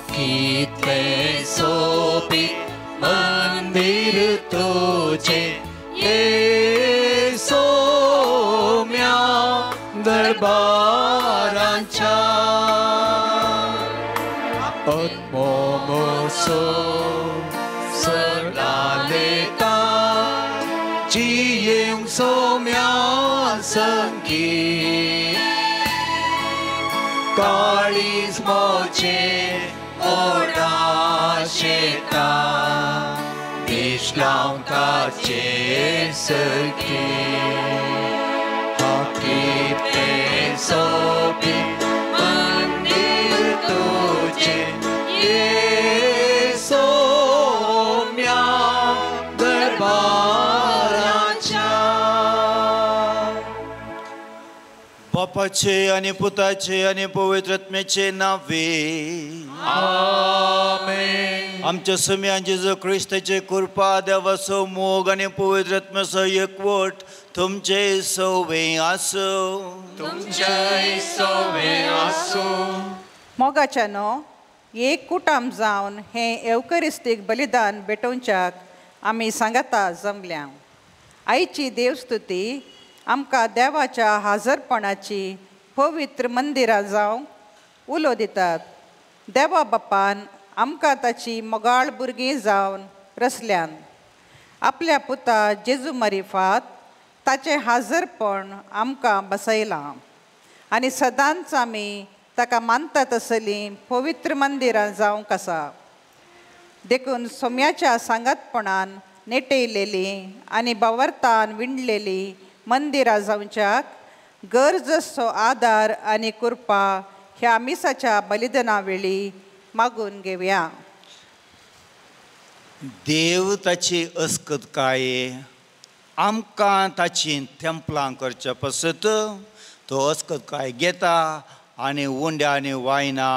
कितलें सोबीत मंदिर तुजें ये सोम्या दरबाराच्या आत्मोसो सरलालेता जियेवंक सोम्या संगी काळीज मोजें ओडाशेता देश लावंक ताचे सगळें कितलें सोबीत मंदिर तुजें ये सोम्या दरबाराच्या. बापाचे आनी पुताचे आनी पवित्र आत्म्याचे नावे आमेन. आमच्या सुम्या जेजू क्रिस्ताचे कृपा, देवाचो मोग आनी पवित्र आत्म्याचो एकवट तुमचे सवे आसूं. तुमचे सवे आसूं. मोगाच्यानो एक कुटाम जावन हें एवकरिस्तीक बलिदान भेटोवच्याक आमी सांगाता जमल्या. आयची देवस्तुती आमकां देवाच्या हाजरपणाची पवित्र मंदिरां जावंक उलो दितात. देवा बापान आमकां ताची मोगाळ भुरगीं जावन रसल्यान आपल्या पुता जेजू मारिफात ताचें हाजरपण आमकां बसयलां आनी सदांच आमी ताका मानतात तसलीं पवित्र मंदिरां जावंक आसा. देखून सोम्याच्या सांगातपणान नेटयलेलीं आनी बावरतान विणलेलीं मंदिरां जावच्याक गरज आसचो आदार आनी कृपा ह्या मिसाच्या बलिदाना वेळी मागून घेवया. देव ताची अस्कतकाय आमकां ताची तेंपलां करच्या पासत तो अस्कतकाय घेता आनी उंड्या आनी वायना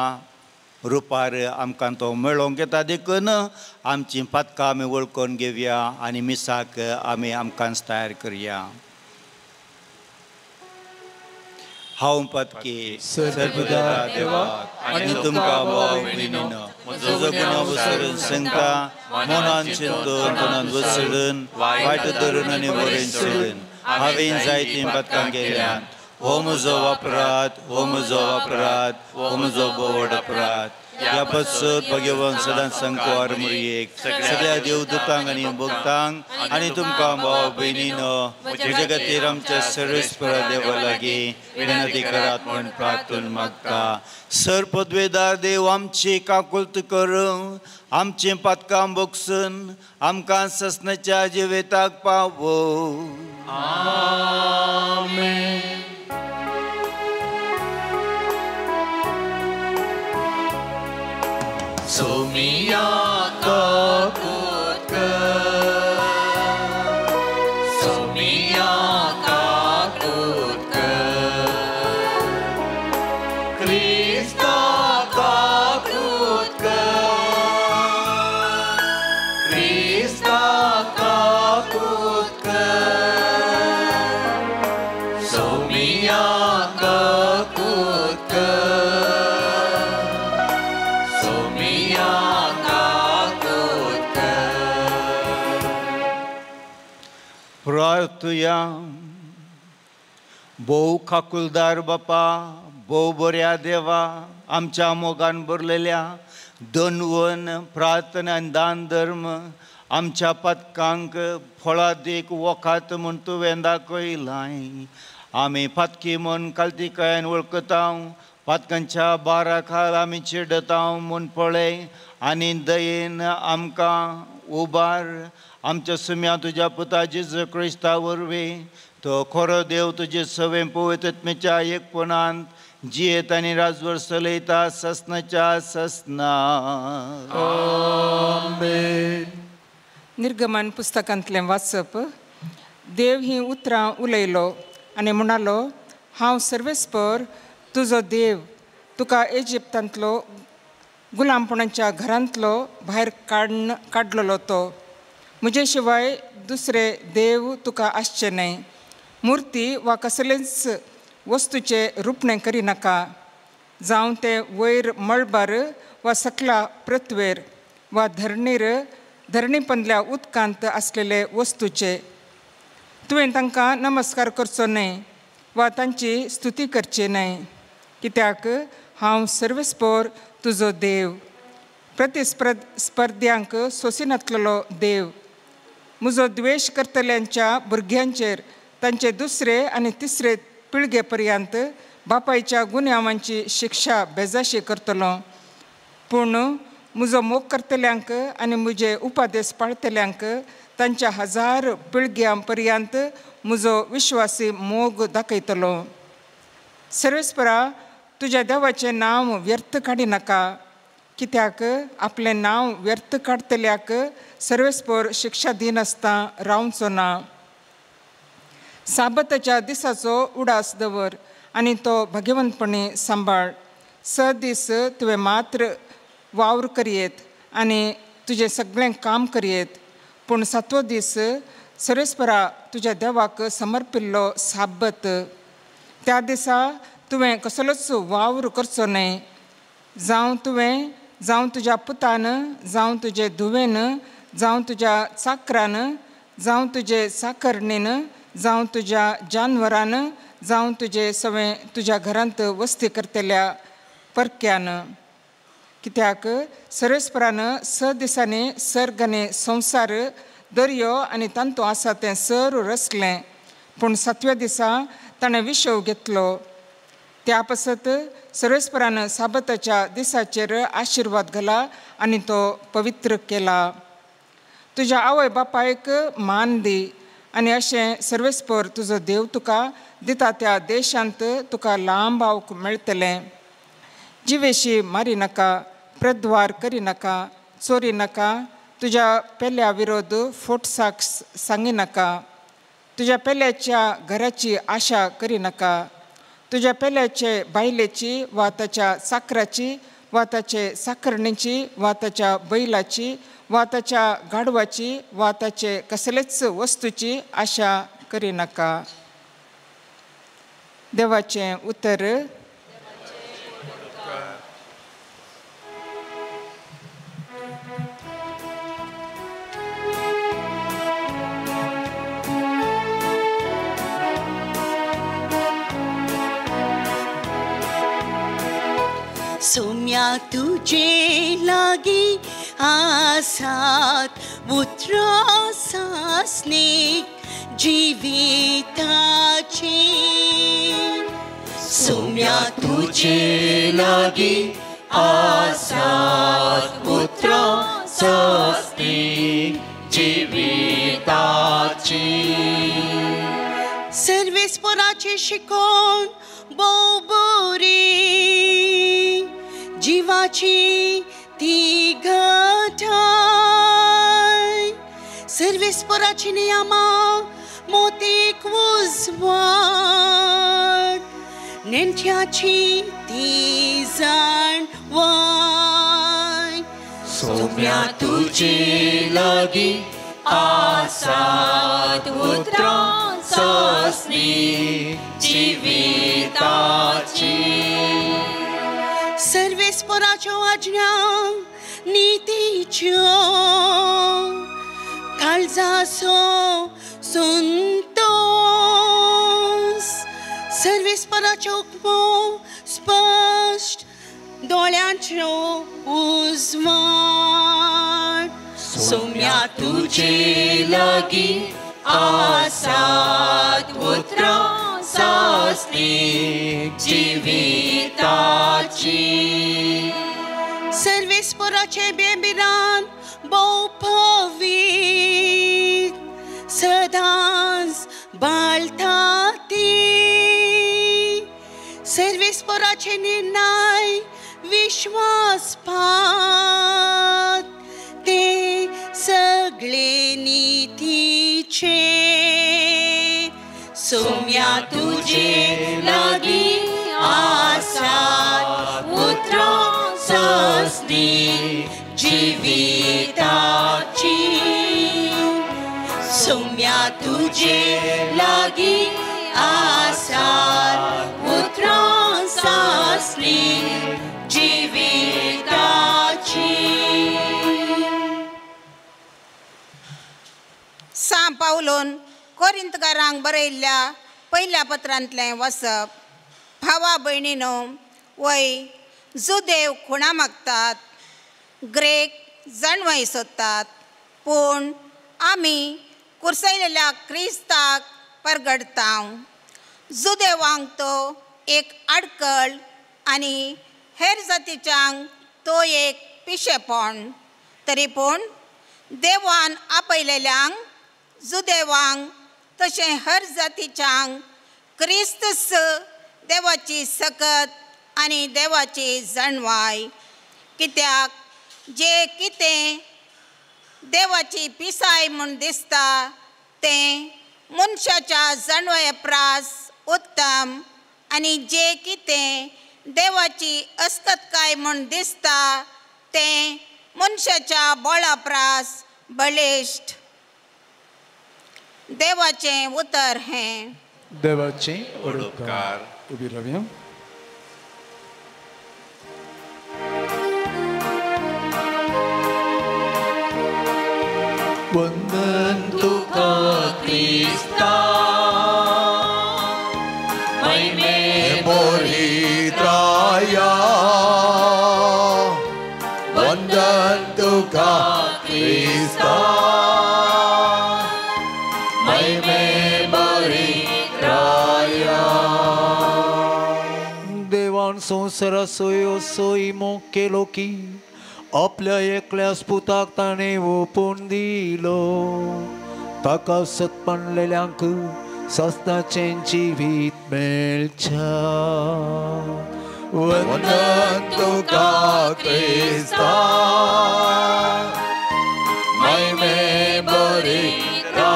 रुपार आमकां तो मेळोवंक येता. देखून आमची पातकां आमी वळखून घेवया आनी मिसाक आमी आमकांच तयार करया. हांव पातकी सर्वदा देवा आनी तुमकां भाव भयणीनो म्हजो गुन्यांव विसरून सांगता, मनान चिंतून मनान वसरून वायट धरून आनी बरें सोडून हांवें जायतीं पातकां केल्यात. हो म्हजो अपराध, हो म्हजो अपराध, हो म्हजो भोव अपराध. ह्या पासत भगवान सदांच संकवार मुरयेक सगळ्या देवदूतांक आनी भक्तांक आनी तुमकां भाव भयणीनो म्हजे खातीर आमच्या सर्वेस्परा देवा लागीं विनंती करात म्हूण प्रार्थून मागता. सर पदवेदार देव आमची काकुळट करूं, आमचीं पातकां भोगसून आमकां ससनाच्या जिविताक पावो. आमेन. सोमिया काकुत कर, सोमिया काकुत कर, क्रिस्ता काकुत कर, क्रिस्ता काकुत कर, सोमिया काकुत कर, सोमिया काकुत कर. प्रार्थुया. भोव काकुलदार बापा, भोव बऱ्या देवा, आमच्या मोगान भरलेल्या दनवन प्रार्थना आनी दान धर्म आमच्या पातकांक फळादीक वखात म्हूण तुवें दाखयलाय. आमी पातकी म्हूण कालतिकायेन वळखता, पातकांच्या बारा खाल आमी चिडता म्हूण पळय आनी दयेन आमकां उबार. आमच्या सुम्या तुज्या पुता जेजू क्रिस्ता वरवीं तो खरो देव तुजे सवें पवित्र आत्म्याच्या एकपणांत जियेत आनी राजवर चलयता ससनाच्या ससना. आमेन. निर्गमन पुस्तकांतलें वाचप. देव ही उतरां उलयलो आनी म्हणालो, हांव सर्वेस्पर तुजो देव, तुका इजिप्तांतलो गुलामपणाच्या घरांतलो भायर काडलेलो तो. म्हजे शिवाय दुसरे देव तुका आसचे न्हय. मुर्ती वा कसलेंच वस्तूचें रुपणें करिनाका, जावं तें वयर मळबार वा सकला पृथ्वेर वा धरणीर धरणी पंदल्या उदकांत आसलेले वस्तूचे. तुवें तांकां नमस्कार करचो न्हय वा तांची स्तुती करची न्हय, कित्याक हांव सर्वेस्पोर तुजो देव, प्रतिस्पर्ध्यांक सोंसिनातलेलो देव. म्हजो द्वेश करतल्यांच्या भुरग्यांचेर तांचे दुसरे आनी तिसरे पिळगे पर्यंत बापायच्या गुन्यांवांची शिक्षा बेजाशी करतलो. पूण म्हजो मोग करतल्यांक आनी म्हजे उपादेश पाळतल्यांक तांच्या 1000 पिळग्यां पर्यंत म्हजो विश्वासी मोग दाखयतलो. सर्वेस्परा, तुज्या देवाचें नांव व्यर्थ काडिनाका, कित्याक आपलें नांव व्यर्थ काडटल्याक सर्वेस्पोर शिक्षा दिनासतना रावचो ना. साबताच्या दिसाचो उडास दवर आनी तो भाग्यवंतपणी सांबाळ. 6 दीस तुवें मात्र वावर करयेत आनी तुजें सगळें काम करयेत, पूण 7वो दीस सर्वेस्परा तुज्या देवाक समर्पिल्लो साबत. त्या दिसा तुवें कसलोच वावर करचो न्हय, जावं तुवें, जावं तुज्या पुतान, जावं तुजे धुवेन, जावं तुज्या चाकरान, जावं तुजे चाकरणीन, जावं तुज्या जानवरान, जावं तुजे सवें तुज्या घरांत वस्ती करतल्या परक्यान. कित्याक सर्वेस्परान 6 दिसांनी सर्ग आनी संवसार, दर्यो आनी तांतू आसा तें सर रचलें, पूण 7व्या दिसा ताणें विशव घेतलो. त्या पासत सर्वेस्परान साबताच्या दिसाचेर आशिर्वाद घाला आनी तो पवित्र केला. तुज्या आवय बापायक मान दी आनी अशें सर्वेस्पर तुजो देव तुका दिता त्या देशांत तुका लांब आवक मेळटलें. जिवेशी मारी नाका, प्रद्वार करिनाका, चोरी नाका, तुज्या पेल्या विरोध फोट साक्ष सांगिनाका, तुज्या पेल्याच्या घराची आशा करिनाका, तुज्या पेल्याचे बायलेची वा ताच्या चाकराची वा ताचे साकरणीची वा ताच्या बैलाची वा ताच्या गाडवाची वा ताचे कसलेच वस्तूची आशा करिनाका. देवाचें उतर. सोम्या तुझे लागी आसात उतरां सासणीक जिविताची. सोम्या तुझे लागी आसात उतरां सासणीक जिविताची. सर्वेस्पराची शिकोवन भोव बरी, जिवाची ती घटाय. सर्वेस्पराची नियमां मोतीक उजवाड, नेण्ट्याची ती जाणवाय. सोम्या तुझे लागी आसात उतरां सासणीक जिविताची. सर्वेस्पराच्यो आज्ञा नितीच्यो, काळजाचो संतोस. सर्वेस्पराच्यो हुकमो स्पश्ट, दोळ्यांच्यो उजवाड. सोम्या तुझे लागी आसात उतरां सासणीक जिविताची. सर्वेस्पराचे बेबिरान भोव पवीत, सदांच बाळटा ती. सर्वेस्पराचे निर्णय विश्वासपात, ते सगळे नितीचे. सोम्या तुझे लागी आसात उतरां सासणीक जिविताची. सोम्या तुझे लागी आसात उतरां सासणीक जिविताची. पावलून कोरिंतकारांक बरयल्ल्या पयल्या पत्रांतलें वाचप. भावा भयणीनो, वय जुदेव खुणा मागतात, ग्रेक जाणवाय सोदतात, पूण आमी कुर्सयलेल्या क्रिस्ताक परगडता. जुदेवांक तो एक आडकळ आनी हेर जातीच्यांक तो एक पिशेपण. तरी पूण देवान आपयलेल्यांक जुदेवांक तशें हर जातीच्यांक क्रिस्तस देवाची सकत आनी देवाची जाणवाय. कित्याक जे कितें देवाची पिसाय म्हूण दिसता तें मनशाच्या जाणवाये प्रास उत्तम आनी जे कितें देवाची अस्कतकाय म्हूण दिसता तें मनशाच्या बळा प्रास बळिश्ट. देवाचें उतर हें. देवाचें उपकार. उबी रावया. वंदन तुका क्रिस्ता महिमे बोरित्राया, वंदन तुका क्रिस्ता महिमे बोरित्राया. देवान संवसाराचो असो मोग केलो की आपल्या एकल्याच पुताक ताणें ओंपून दिलो, ताका सत्मानलेल्यांक सस्नाचें जिवीत मेळच्या. वंदन तुका क्रिस्ता महिमे बोरित्राया,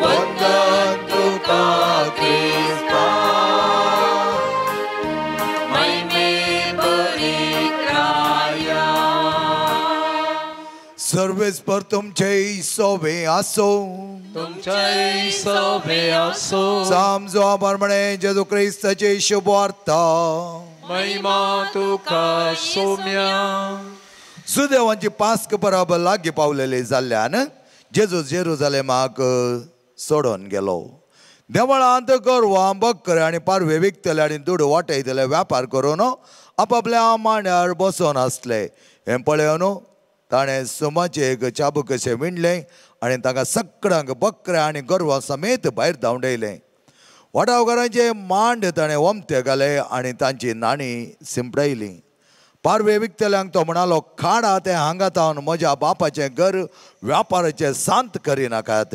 वंदन तुका क्रिस्ता महिमे बोरित्राया. सर्वेस्पर तुमचे सोबे आसो, तुमचे सोबे आसो. सामजो आभार जेजू क्रिस्ताचे शुभवार्ता. महिमा तुका सोम्या. सुदेवांची पास्क परब लागीं पावलेली जाल्ल्यान जेजू जेरुजालेमाक सोडून गेलो. देवळांत गोरवां बकरे आनी पारवे विकतले आनी दुडू वाटयतले व्यापार करून आपापल्या मांड्यार बसून आसले. हें पळोवन ताणें सुमाचें एक चाबूक कशें विणलें आनी तांकां सगळ्यांक बकऱ्या आनी गोरवां समेत भायर धांवडयलें. वाटावकारांचे मांड ताणें ओमते घाले आनी तांची नाणी शिंपडायली. पारवे विकतल्यांक तो म्हणालो, खाडा तें हांगा तावन म्हज्या बापाचें घर व्यापाराचें सांत करिनाकात.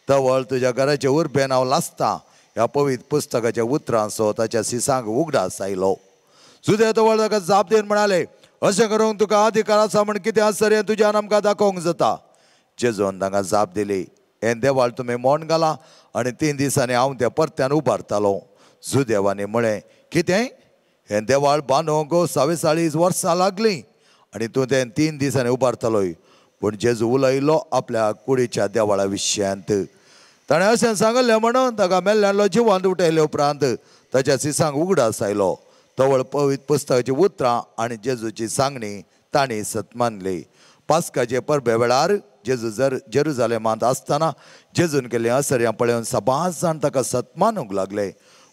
तवळ तुज्या घराचें उर्बेन हांव लासता. ह्या पवित्र पुस्तकाच्या उतरांचो ताच्या सिसांक उगडास आयलो. सुद्या तवळ ताका जाप दिवन म्हणाले, अशें करूंक तुका अधिकार आसा म्हण कितें आसा हें तुज्यान आमकां दाखोवंक जाता. जेजून तांकां जाप दिली, हें देवाळ तुमी मोण घालां आनी 3 दिसांनी हांव तें परत्यान उबारतालो. जुदेवांनी म्हळें, कितें हें देवाळ बांदूंक 44 वर्सां लागलीं आनी तूं तें 3 दिसांनी उबारतालोय. पूण जेजू उलयलो आपल्या कुडीच्या देवाळा विशयांत. ताणें अशें सांगलें म्हणून ताका मेल्ल्यांलो जिवांत उठयले उपरांत ताच्या सिसांक उगडास आयलो. तवळ पवित्र पुस्तकाची उतरां आनी जेजूची सांगणी तांणी सत्मानली. पास्काचे परबे वेळार जेजू जर जेरुजालेमांत आसतना जेजून केल्लीं असर्यां पळोवन सबांच जाण ताका सत्मानूंक लागले.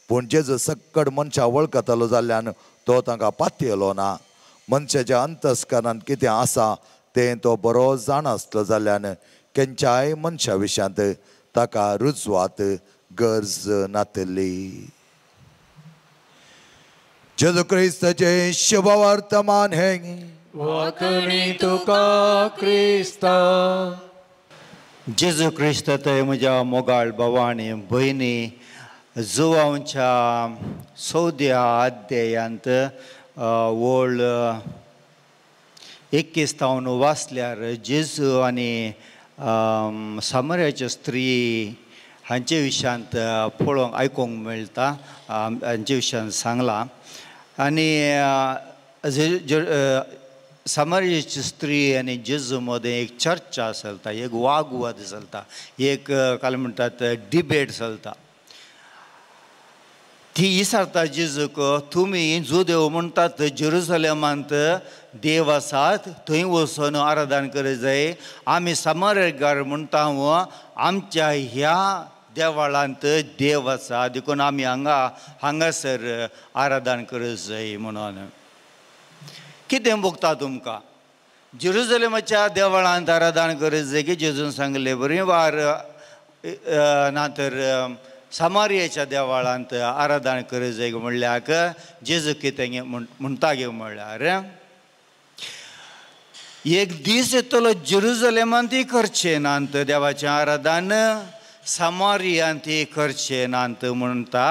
पूण जेजू सक्कड मनशां वळखतालो जाल्ल्यान तो तांकां पातयेलो ना. मनशाच्या अंतस्करणांत कितें आसा तें तो बरो जाणासलो जाल्ल्यान खंयच्याय मनशा विशयांत ताका रुजवात गरज नातली. जेजू क्रिस्ताचें शुभवर्तमान हें. वाकणी तुका क्रिस्ता. जेजू क्रिस्त थंय म्हज्या मोगाळ भावा आनी भयणी, जुवांच्या 14 अध्यायांत ओळ 21 तावन वाचल्यार जेजू आनी सामर्याच्यो स्त्री हांचे विशयांत पळोवंक आयकूंक मेळटा, हांचे विशयांत सांगलां. आनी सामर्याची स्त्री आनी जेजू मदें एक चर्चा चलता, एक वागवाद चलता, एक काय म्हणटात डिबेट चलता. ती इसारता जेजूक तुमी जुदेव म्हणटात जेरुसलेमांत देव आसात थंय वचून आराधन करूंक जाय, आमी सामारेकार म्हणटा आमच्या ह्या देवळांत देव आसा देखून आमी हांगा हांगासर आराधन करूंक जाय म्हणून. कितें भोगता तुमकां जेरुसलेमाच्या देवळांत आराधन करूंक जाय की जेजून सांगले बरी वार ना तर सामारियेच्या देवळांत आराधन करूंक जाय म्हणल्यार जेजू कितें म्हणटा गे म्हणल्यार एक दीस येतलो जेरुसलेमांतूय करचें नात देवाचें आराधन, सामारियांतूय करचें नात म्हणटा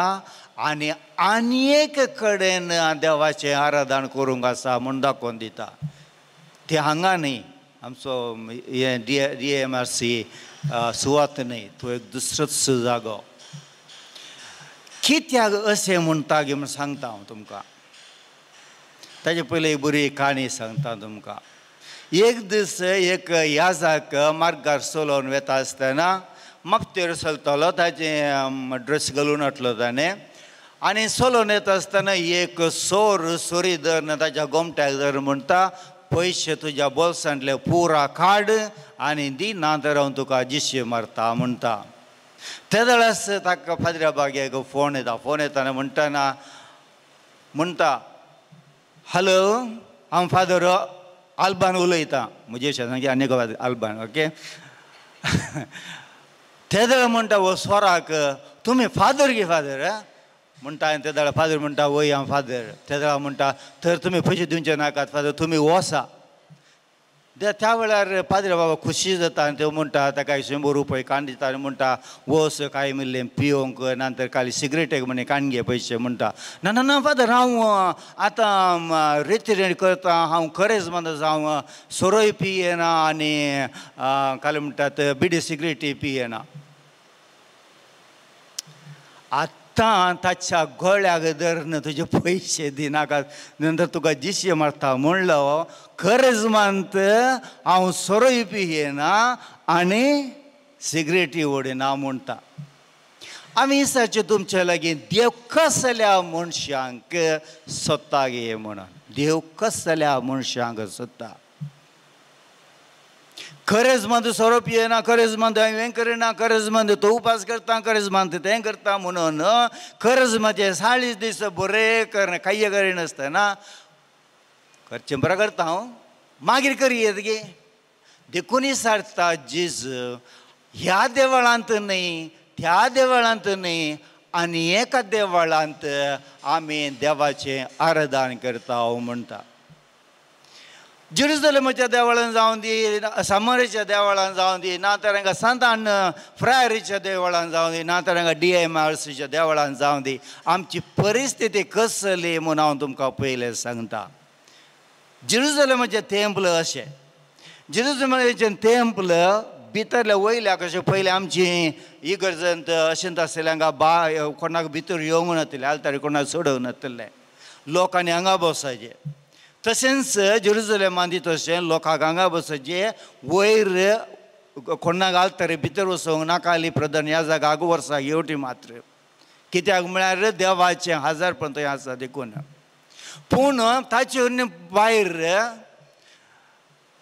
आनी आनी एक कडेन देवाचें आराधन करूंक आसा म्हूण दाखोवन दिता. ते हांगा न्ही आमचो हें डी एम आर सी सुवात न्ही, तो एक दुसरोच जागो. कित्याक अशें म्हणटा गे म्हूण सांगता हांव तुमकां. ताजे पयलीं एक बरी काणी सांगता तुमकां. एक दीस एक याजाक मार्गार चलोवन वेता आसतना मापतेर चलतालो, ताजें ड्रेस घालून हाडलो ताणें आनी चलोवन येता आसतना एक सोर सोरी धरून ताज्या गोमट्याक धरून म्हणटा पयशे तुज्या बोल्सांतले पुरा काड आनी दी ना तर हांव तुका जिशी मारता म्हणटा. तेदळास ताका फादऱ्या बागेक फोन येता. फोन येताना म्हणटना म्हणटा हॅलो हांव फादर आल्बान उलयतां, म्हजे शेजारी आनी एक आल्बान ओके. तेदळ म्हणटा हो स्वराक तुमी फादर गे फादर म्हणटा आनी तेदळ फादर म्हणटा वय हांव फादर. तेदळा म्हणटा तर तुमी पयशे दिवचे नाकात फादर तुमी वसा. त्या वेळार पाद्रे बाबा खुशी जाता आनी त्यो म्हणटा ताका 100 रुपये काण दिता आनी म्हणटा वस कांय मिल्लें पियोंक नंतर खाली सिगरेटेक म्हणे काण घे पयशे म्हणटा. ना ना ना फादर हांव आतां रेतिरेण करता, हांव खरेंच म्हणटा हांव सोरोय पियेना आनी काल म्हणटात बिडी सिगरेटी पियेना. आतां ताच्या गळ्याक धरून तुजे पयशे दिनाका नंतर तुका जिशी मारता म्हणलो खरेंच मानत हांव सोरोय पियेना आनी सिगरेटी ओडिना म्हणटा. आमी विचारचें तुमचे लागीं देव कसल्या मनशांक सोदता गे म्हणून, देव कसल्या मनशांक सोदता. खरेंच मानता सोरो पियेना, खरेंच मानता हांवें हें करिना, खरेंच मानता तो उपास करता, खरेंच मानता तें करता म्हणून खरेंच म्हजें 40 दीस बरें करना कांय करिनासतना करचें बरें करता हांव मागीर करयेत गे. देखून सारता जेज ह्या देवळांत न्ही त्या देवळांत न्ही आनी एका देवळांत आमी देवाचें आराधन करता म्हणटा. जेरुसलेमाच्या देवळान जावं दी, सामारीच्या देवळान जावं दी, ना तर हांगा सांतान फ्रायरीच्या देवळान जावं दी, ना तर हांगा डी एम आर सीच्या देवळान जावं दी, आमची परिस्थिती कसली म्हूण हांव तुमकां पयलें सांगता. जेरुसलेमाचें तेंपल अशें, जेरुसलेमाचें तेंपल भितरल्या वयल्या कशें पयलें आमची इगर्जंत अशेंच आसलें हांगा बा कोणाक भितर येवंक नातलें, आल्तारी कोणाक सोडोवंक नातलें, लोकांनी हांगा बसायचें. तशेंच जेरुसलेमांत तशें लोकांक हांगा बसचें वयर कोणाक आल्तारी भितर वचोंक नाका प्रधान ह्या जागाक वर्साक येवटी मात्र, कित्याक म्हळ्यार देवाचें हजारपण थंय आसा देखून. पूण ताचे भायर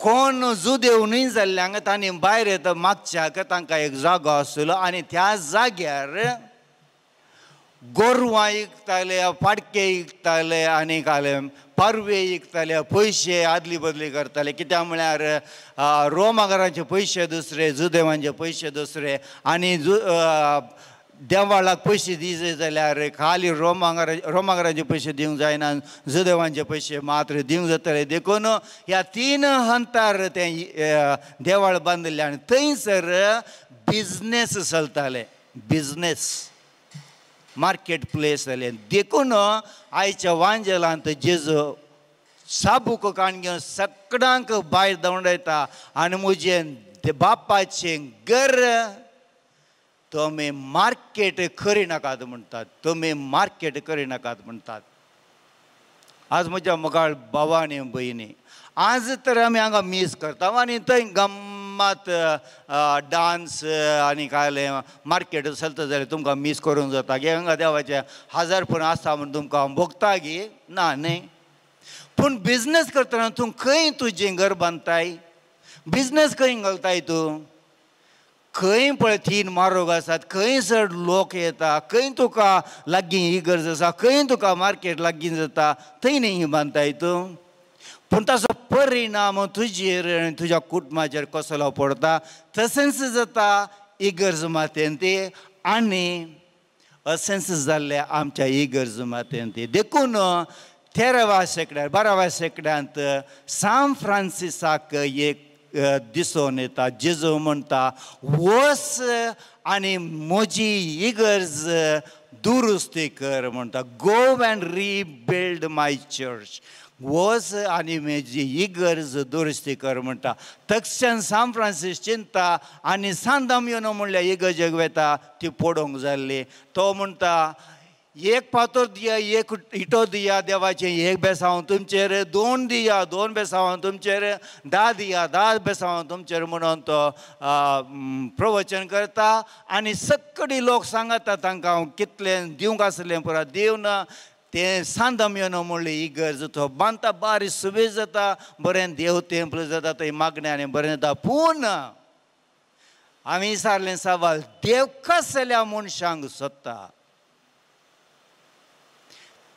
कोण जुदेव न्हय जाल्ल्यांक तांणी भायर येता मागच्याक तांकां एक जागो आसलो आनी त्या जाग्यार गोरवां इकताले, पाडके इकताले आनी काले पारवे इकताले, पयशे आदली बदली करताले. कित्याक म्हळ्यार रोमागारांचे पयशे दुसरे, जुदेवांचे पयशे दुसरे आनी देवाळाक पयशे दिजे जाल्यार खाली रोमागारांचे पयशे दिवंक जायना, जुदेवांचे पयशे मात्र दिवंक जातले. देखून ह्या 3 हंतार तें देवाळ बांदिल्लें आनी थंयसर बिजनेस चलताले, बिजनेस मार्केट प्लेस जालें. देखून आयच्या वांजेलांत जेजू साबूक काण घेवन सगळ्यांक भायर धांवडायता आनी म्हजें बापाचें घर तुमी मार्केट करी नाकात म्हणटात, तुमी मार्केट करी नाकात म्हणटात. आज म्हज्या मोगाळ भावा आनी भयणी, आज तर आमी हांगा मीस करता आनी थंय गम मात डांस आनी कांय मार्केट चलता जाल्यार तुमकां मीस करूंक जाता गे हांगा देवाचें हजार पूण आसा म्हूण तुमकां भोगता गी ना न्ही. पूण बिजनस करतना तूं खंय तुजें घर बांदताय, बिजनस खंय घालताय तूं, खंय पळय तीन मारोग आसात, खंय चड लोक येता, खंय तुका लागीं ही गरज आसा, खंय तुका मार्केट लागीं जाता थंय न्ही बांदताय तूं. पूण ताचो परिणाम तुजेर आनी तुज्या कुटुंबाचेर कसलो पडटा तशेंच जाता इगर्ज मातेन ती आनी अशेंच जाल्लें आमच्या इगर्ज मातेन ती. देखून 13व्या शेंकड्यार 12व्या शेंकड्यांत सान फ्रांसिसाक एक दिसून येता जेजू म्हणटा वस आनी म्हजी इगर्ज दुरुस्ती कर म्हणटा, go and rebuild my church, वस आनी म्हजी इगर्ज दुरुस्ती कर म्हणटा. तक्षण सान फ्रांसीस चिंता आनी सान दामियानो म्हणल्यार इगर्जेक वेता ती पडोवंक जाल्ली. तो म्हणटा एक पातोर दिया, एक इटो दिया देवाचें, एक बेसांव तुमचेर, दोन दिया, दोन बेसांव तुमचेर, 10 दिया, 10 बेसांव तुमचेर म्हणून तो प्रवचन करता आनी सगळी लोक सांगता तांकां हांव कितलें दिवंक आसलें पुरा दिवन तें सान दामियानो म्हणली इगर्ज तो बांदता, बारी सुबेज जाता, बरें देव तेंपल जाता थंय मागणें आनी बरें जाता. पूण आमी विचारलें सवाल, देव कसल्या मनशांक सोदता?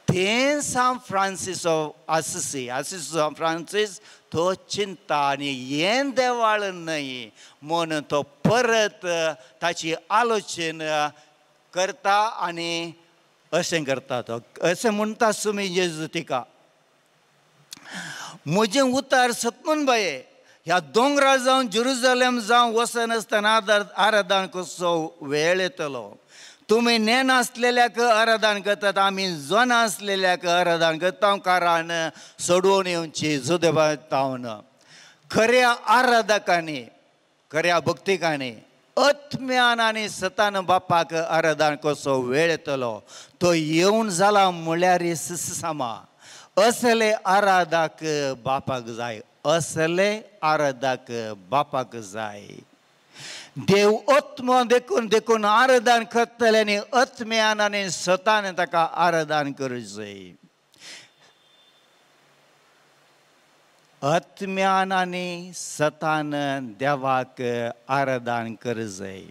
तें सान फ्रांसीस आसिसी, आसिसी सान फ्रांसीस तो चिंता आनी हें देवाळ न्हय म्हूण तो परत ताची आलोचन करता आनी अशें करता तो अशें म्हणटा सुमी जेजू तिका म्हजें उतार सतमून बाये ह्या दोंगरार जावन जेरुजलेम जावन वचनासतना आराधन कसो वेळ येतलो, तुमी नेनासलेल्याक आराधन करतात, आमी जनासलेल्याक आराधन करता, कारण सोडून येवची जुदेवा तावन खऱ्या आराधकांनी खऱ्या भक्तिकांनी आत्म्यान आनी सतान बापाक आराधन कसो वेळ येतलो तो येवन जाला म्हळ्यार सामा असले आराधक बापाक जाय, असले आराधक बापाक जाय. देव आत्मो देखून देखून आराधन करतले आनी आत्म्यान आनी सतान ताका आराधन करूंक जाय. आत्म्यान आनी सतान देवाक आराधन करूंक जाय.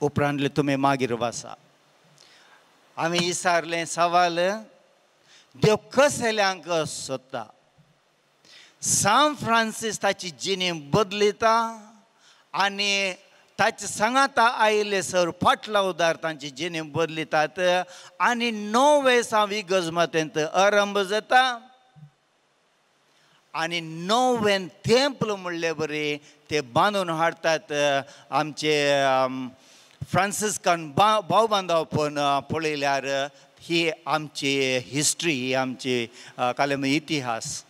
उपरांतले तुमी मागीर वासा आमी विचारलें सवाल, देव कसल्यांक सोदता? सान फ्रांसीस ताची जिणी बदलिता आनी ताचे सांगाता आयिल्ले सर फाटलावदार तांची जिणी बदलितात आनी 9 साव इगर्ज मातेंत आरंभ जाता आनी 9वें तेंपल म्हणले बरी ते बांदून हाडटात. आमचे फ्रांसिस्कन भाव बांदव पण पळयल्यार ही आमची हिस्ट्री, ही आमची कालेम इतिहास.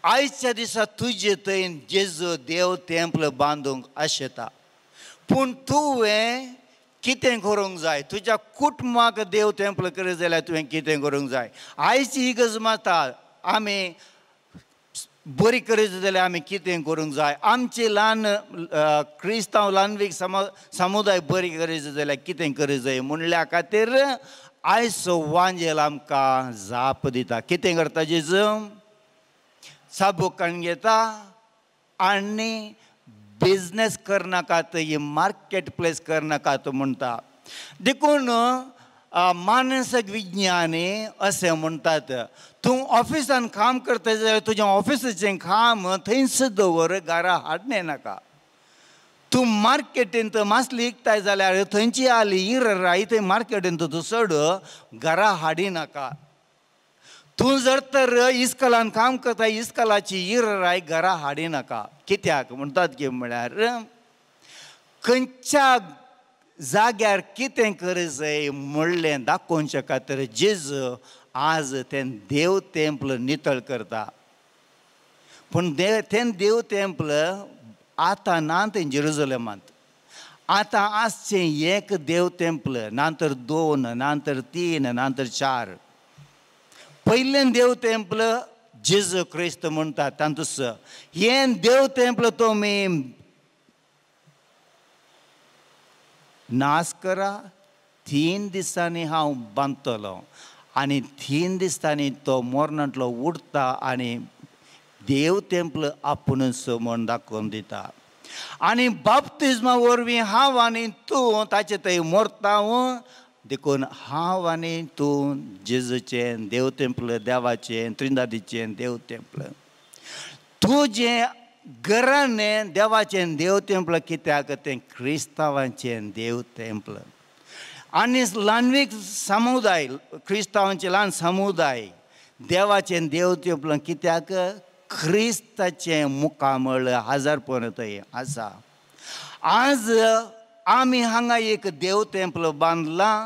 आयच्या दिसा तुजे थंय जेजू देव तेंपल बांदूंक आशेता, पूण तुवें कितें करूंक जाय? तुज्या कुटुंबाक देव तेंपल करीत जाल्यार तुवें कितें करूंक जाय? आयची इगर्ज माता आमी बरी करीत जाल्यार आमी कितें करूंक जाय? आमची ल्हान क्रिस्तांव ल्हानवीक समुदाय बरी करीत जाल्यार कितें करीत जाय म्हणल्या खातीर आयचो वांजेल आमकां जाप दिता. कितें करता जेजू? चाबूक काडून घेता आनी बिजनेस करनाकात, ही मार्केट प्लेस करनाकात म्हणटा. देखून मानसीक विज्ञानी अशें म्हणटात, तूं ऑफिसान काम करता जाल्यार तुजें ऑफिसाचें काम थंयच दवर, घरा हाडणें नाका. तूं मार्केटींत मासली विकताय जाल्यार थंयची आली इरराय थंय मार्केटींत तूं सोड, घरा हाडी नाका. तूं जर तर इस्कलान काम करता, इस्कलाची इरराय घरा हाडी नाका. कित्याक म्हणटात की म्हळ्यार खंयच्या जाग्यार कितें करूंक जाय म्हणलें दाखोवचे खातीर जेजू आज तें देव तेंपल नितळ करता. पूण तें देव तेंपल आतां ना तें जेरुजलेमांत, आतां आसचें एक देव तेंपल, ना तर 2, ना तर 3, ना तर 4. पयलें देव तेंपल जेजू क्रिस्त म्हणटा तांतूस हें देव तेंपल तुमी नाश करा, 3 दिसांनी हांव बांदतलो. आनी 3 दिसांनी तो मरणांतलो उठता आनी देव तेंपल आपुणूच म्हण दाखोवन दिता. आनी बाप्तिज्मा वरवीं हांव आनी तूं ताचे थंय मरता. देखून हांव आनी तूं जेजूचें देव तेंपल, देवाचें त्रिंदादीचें देव तेंपल. तुजें घराणें देवाचें देव तेंपल कित्याक तें क्रिस्तांवाचें देव तेंपल. आनी ल्हानवीक समुदाय, क्रिस्तांवांचें ल्हान समुदाय देवाचें देव तेंपल कित्याक क्रिस्ताचें मुखामळ हजारपण थंय आसा. आज आमी हांगा एक देव तेंपल बांदलां.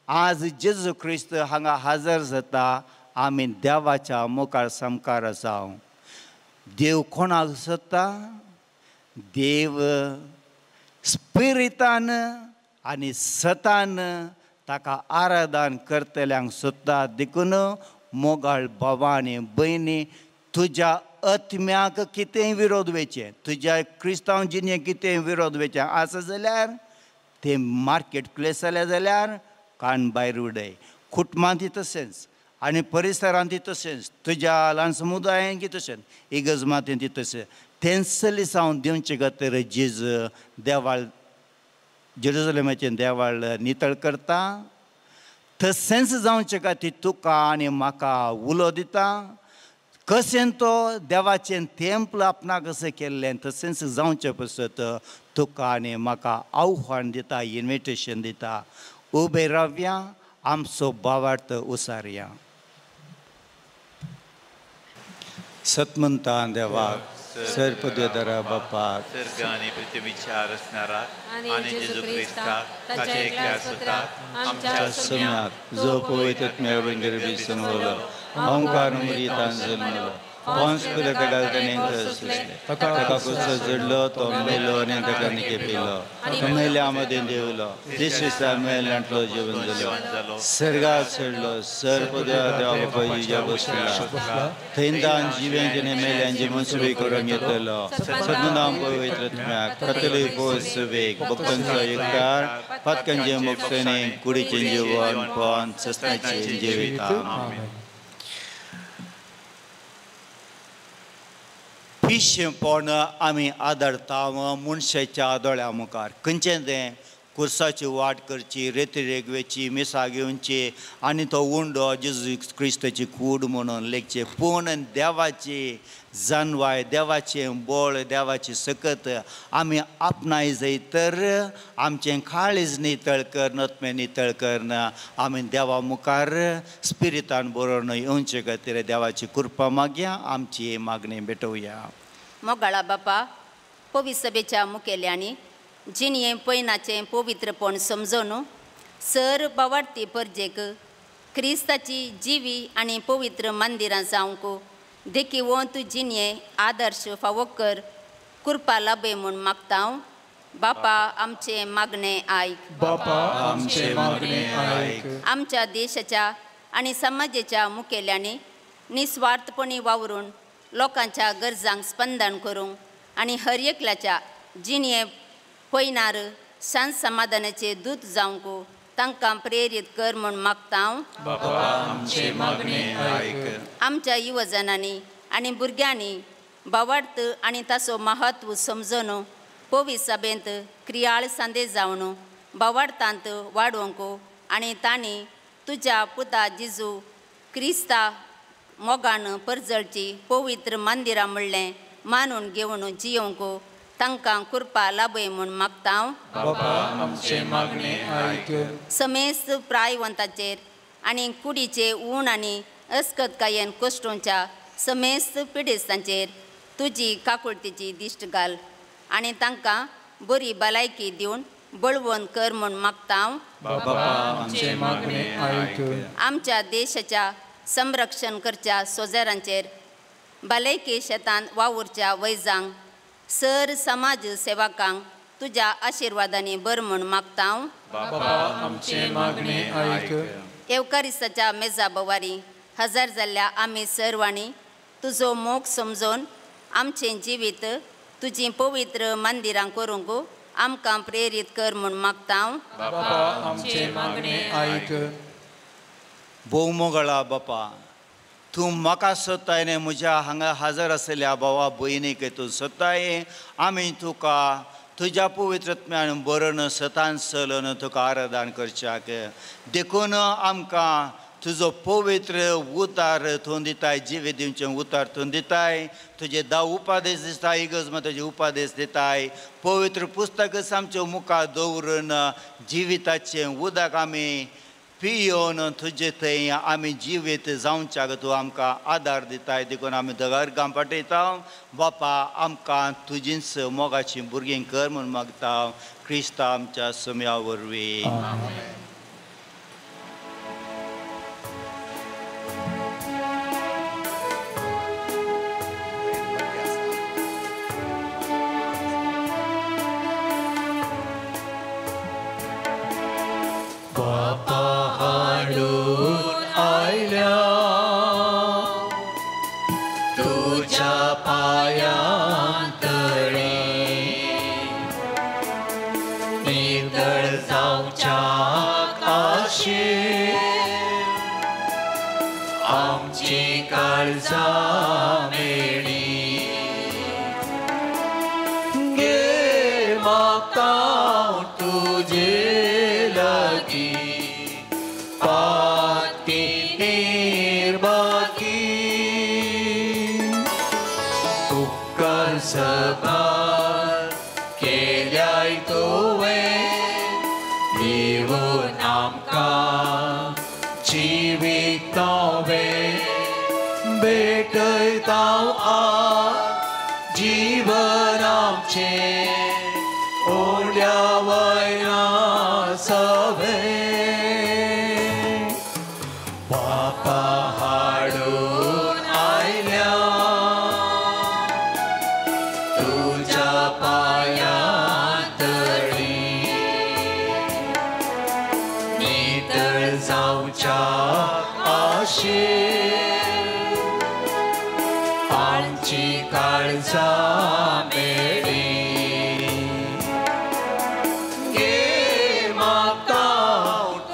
आज जेजू क्रिस्त हांगा हजर जाता. आमी देवाच्या मुखार सामकार आसा. देव कोणाक सोदता? देव स्पिरितान आनी सतान ताका आराधन करतल्यांक सोदता. देखून मोगाळ बाबा आनी भयणी, तुज्या आत्म्याक कितेंय विरोध वेचें, तुज्या क्रिस्तांव जिणेक कितेंय विरोध वेचें आसा जाल्यार तें मार्केट प्लेस जालें जाल्यार कान भायर उडय. कुटुंबांत तशेंच आनी परिसरांत तशेंच, तुज्या ल्हान समुदायांत तशेंच, इगर्ज मातेंत तशेंच. तेंच सावन दिवचे खातीर जेज देवाळ जेरुजलेमाचें देवाळ नितळ करता. तशेंच जावचे खातीर तुका आनी म्हाका उलो दिता. कशें तो देवाचें तेंपल आपणाक कशें केल्लें तशेंच जावचें पसत तुका आनी म्हाका आव्हान दिता, इन्विटेशन दिता. उबे रावया, आमचो भावार्थ उसारया. सतमंता देवाक, सर्पदेवदरा बापाक, सर्ग आनी पृथ्वीच्या रचणाराक आनी जेजू क्रिस्ताक ताच्या एकल्या सुताक आमच्या सोम्याक जो पवित्र आत्म्या गर्भी समवलो, अहंकार मरितान जल्मलो, पोंस पिलाताक ताणें सोंसलें, ताका कुसो जडलो, तो मेलो आनी ताका निकेपिलो, तो मेल्या मदें देंवलो, तिसऱ्या दिसा मेल्यांतलो जिवन जालो, सर्गार चडलो, सर्पदेवा देवा बापाच्या बसला, थंय तान जिव्यांचे आनी मेल्यांचे मनसुबे करून घेतलो. सद्गुणां पवित्र आत्म्याक, कथोलीक सभेक, भक्तांचो एकचार, पातकांचे मोक्षणे, कुडीचें जिवन, पण सस्नाचें जिवीत. पिशेपण आमी आदरता मनशाच्या दोळ्या मुखार. खंयचें तें कुर्साची वाट करची, रेती रेगवेची, मिसां घेवची आनी तो उंडो जेजू क्रिस्ताची कूड म्हणून लेखचे. पूण देवाची जानवाय, देवाचें बळ, देवाची सकत आमी आपणाय जाय तर आमचें काळीज नितळ करून, आत्मे नितळ करून आमी देवा मुखार स्पिरितान बरोवन येवचे खातीर देवाची कृपा मागया. आमची मागणी भेटोवया. मोगाळा बापा, पवित्र सभेच्या मुखेल्यांनी जिणये पयनाचें पवित्रपण समजून सर बावार्थी परजेक क्रिस्ताची जिवी आनी पवित्र मंदिरां जावंक देखी वंत जिणये आदर्श फावो कर कृपा लाभय म्हूण मागता. बापा आमचें मागणें आयक. बापा आमचें मागणें आयक. आमच्या देशाच्या आनी समाजाच्या मुखेल्यांनी निस्वार्थपणी वावरून लोकांच्या गरजांक स्पंदन करूंक आनी हर एकल्याच्या जिणये पयनार शांत समाधानाचे दूत जावंक तांकां प्रेरीत कर म्हूण मागता. बापा आमचें मागणें आयक. आमच्या युवजनांनी आनी भुरग्यांनी भावार्थ आनी ताचो महत्व समजून पवित्र सभेंत क्रियाळ संदेश जावन भावार्थांत वाडोवंक आनी तांणी तुज्या पुता जेजू क्रिस्ता मोगान परजळची पवित्र मंदिरां म्हणलें मानून घेवन जियोवंक तांकां कृपा लाभय म्हूण मागता. बापा आमचें मागणें आयक. समेस्त प्रायवंताचेर आनी कुडीचे ऊण आनी अस्कतकायेन कश्टोंच्या समेस्त पिडेस्तांचेर तुजी काकुळतीची दिश्ट घाल आनी तांकां बरी भलायकी दिवन बळवंत कर म्हूण मागता. बापा आमचें मागणें आयक. आमच्या देशाच्या संरक्षण करच्या सोजरांचेर भलायकी शेतांत वावुरच्या वैजांक सर समाज सेवकांक तुज्या आशिर्वादांनी बर म्हूण मागता. बापा आमचें मागणें आयक. येवकारिस्ताच्या मेजा बवारी हजर जाल्ल्या आमी सर्वांनी तुजो मोग समजून आमचें जिवीत तुजीं पवित्र मंदिरां करूंक आमकां प्रेरीत कर म्हूण मागता. बापा आमचें मागणें आयक. भोव मोगळा बापा, तूं म्हाका सोदताय न्ही म्हज्या हांगा हाजर आशिल्ल्या भावा भयणीक तूं सोदताय. आमी तुका तुज्या पवित्रत्म्यान बरोवन सतान चलून तुका आराधन करच्याक देखून आमकां तुजो पवित्र उतार तूं दिताय, जिवे दिवचें उतार तूं दिताय, तुजे 10 उपादेश दिताय, इगर्ज तुजे उपादेश दिताय. पवित्र पुस्तक आमच्या मुखार दवरून जिविताचें उदक आमी पियोवन तुजे थंय आमी जिवीत जावच्याक तूं आमकां आदार दिताय. देखून आमी दगार पाठयता. बापा आमकां तुजींच मोगाचीं भुरगीं कर म्हूण मागता क्रिस्ता आमच्या सम्या वरवीं. बापा हाडून आयल्या तुज्या पांयां तळी, नितळ जावच्याक आशेन आमची काळजां मेळी. गे मागता तुजे लागीं पाती निर्बाकी, उपकार सभार केल्याय तुवें दिवन आमकां जिवीत नवें भेटयता आज जीवन आमचें ओल्या वयना सवें. बापा हाडून आयल्या तुज्या पांयां तळी, नितळ जावच्याक आशेन आमची काळजां मेळी. गे मागता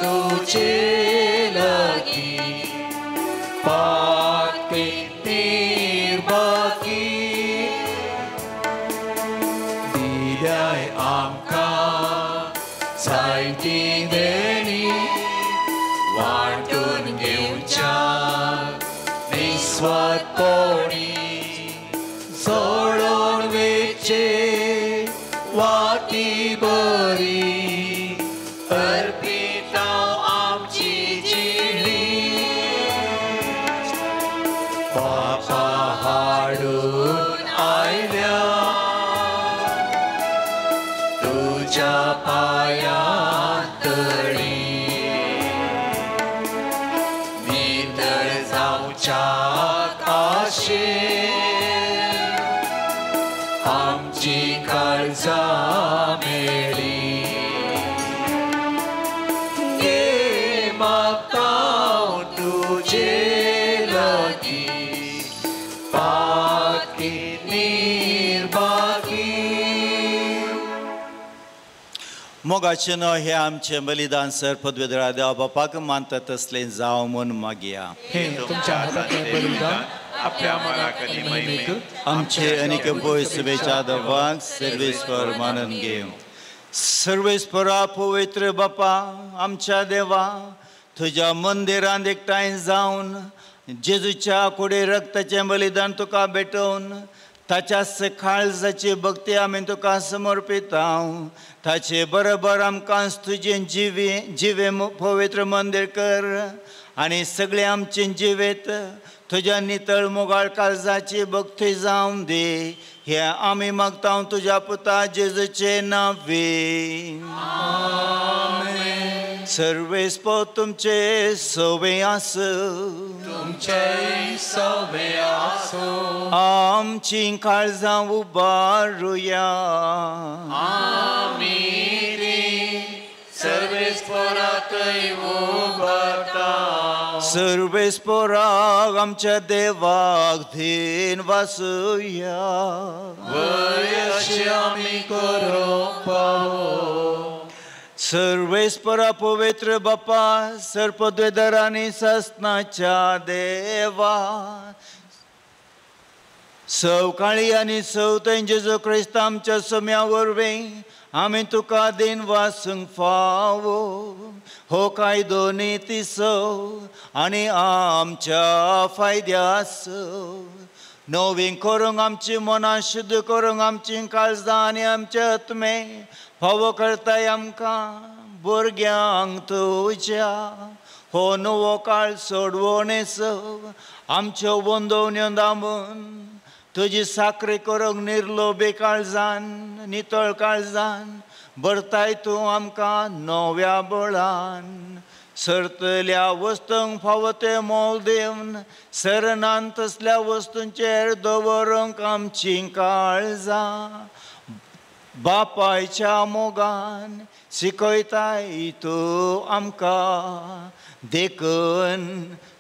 तुजे लागीं पाती निर्बाकी, दिल्याय आमकां जायती देणी वांटून घेवच्याक निस्वार्थपणी सोडून वेचे वाटी बरी अर्पिता आमची जिणी. बापा हाडून आयल्या तुज्या पांयां तळी, नितळ जावच्याक आशेन आमची काळजां मेळी. गे मागता तुजे लागीं पाती निर्बाकी. मोगाचें न्हय हें आमचें बलिदान सर पदवेदरा देवा बापाक मानता तसलें जावं म्हूण मागया. हें तुमच्या हातांतलें बलिदान आपल्या मनाक आनी महिमेक आमचे आनीक पय शुभेच्छा देवाक सर्वेस्पर मानून घेवं. सर्वेस्परा पवित्र बापा आमच्या देवा, तुज्या मंदिरांत एकठांय जावन जेजूच्या कुडी रक्ताचें बलिदान तुका भेटोवन ताच्या काळजाची भक्ती आमी तुका समर्पिता. ताचे बरोबर आमकां तुजें जिवे जिवे पवित्र मंदीर कर आनी सगळें आमचें जिवेत तुज्या नितळ मोगाळ काळजाची भक्ती जावं दी. हे आमी मागता तुज्या पुता जेजूचे नांवे. सर्वेस्पर तुमचे सवे आसूं, तुमचे सवे आसूं. आमची काळजां उबारुया. आमी तीं सर्वेस्पोराकय उबारता. सर्वेस्पोराक आमच्या देवाक धीन वासुया. वय अशें आमी करूंक पावो. सर्वेस्परा पवित्र बापा सर्पद्वेदरांनी ससनाच्या देवा सवकाळी आनी सवथंय जेजू क्रिस्त आमच्या सम्या वरवीं आमी तुका दिन वासूंक फावो. हो कायदो नितीचो आनी आमच्या फायद्याचो. नवीं करूंक आमची मनां शुद्ध करूंक आमची काळजां आनी आमचे आत्मे फावो करताय आमकां भुरग्यांक तुज्या. हो नवो काळ सोडवणेचो आमच्यो वंदोवण्यो दामून तुजी साकरी करूंक निर्लोभी काळजान नितळ काळजान भरताय तूं आमकां नव्या बळान. सरतल्या वस्तूंक फावो तें मोल दिवन सरनान तसल्या वस्तूंचेर दवरूंक आमची काळजां बापायच्या मोगान शिकयताय तूं आमकां. देखून